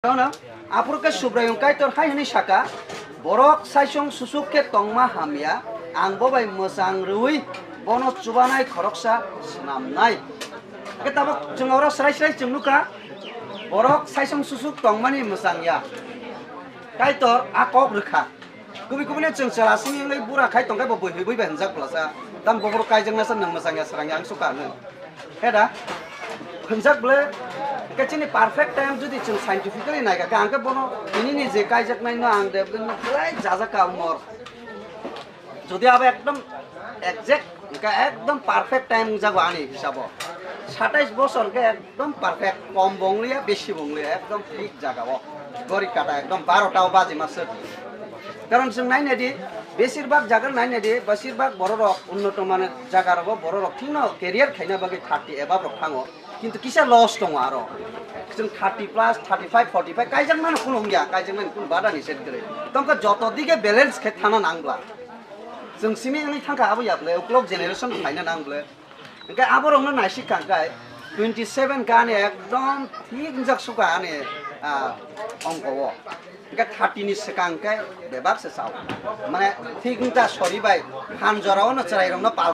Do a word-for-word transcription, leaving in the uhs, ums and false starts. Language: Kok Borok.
Ano, aphuru khe Subraiyung Kaitor hai hwnwi saka, "Borok saisong susuk khe tongma hamya, ang bo bai mwchang rwui bono chubanai khoroksa snamnai." Khe tabuk chwng oro srai srai chwng nukha, borok saisong susuk tongmani mwchang ya. Kaitor a kok rwkha. Kubui kubui no chwng chwla simi wngwi bura khai tongkhe bo bui bui bai hwnjak bwlasa. Tam bokhorok kaijaknasa nwng mwchang ya srang ya ang sukha hwnwi. He da? Hwnjak bwle, hwnkhe chini perfect time jodi chwng scientifically naikha khe, ang khe bono tinini je kaijaknaino ang de belai jajak ka umor. Jodi abo ekdom exact, hwnkhe ekdom perfect time wngjago ani hisabo. Satais bosor khe ekdom perfect, kom bo wngliya, besi bo wngliya, ekdom thik jagao. Gori kata ekdom barota o baji ma sir. Karon chwng nainadi, besir bak jaga nainadi, besir bak bororok unnoto mane jaga rogo bororok thikno career khaina bagwi thirty above rok thango. Kintu kisa loss tongo aro. Chwng thirty plus, thirty five, forty five kaijak mano kuno wngya, kaijak mani kuno bada ni set kwrwi. Tongkha joto dige balance khe thana nang bla. Chwng simi wngwi thangkha abo ya bwle, uklok generation phaina nang bwle. Hwnkhe aborokno naisik kha hwnkhe twenty seven khe ani ekdom thik wngjak sukha ani, ah, ongko o. Hwnkhe thirty ni swkang khe bebak se chao. Mane thik wngkha sori bai phan jorao no chwrairokno pal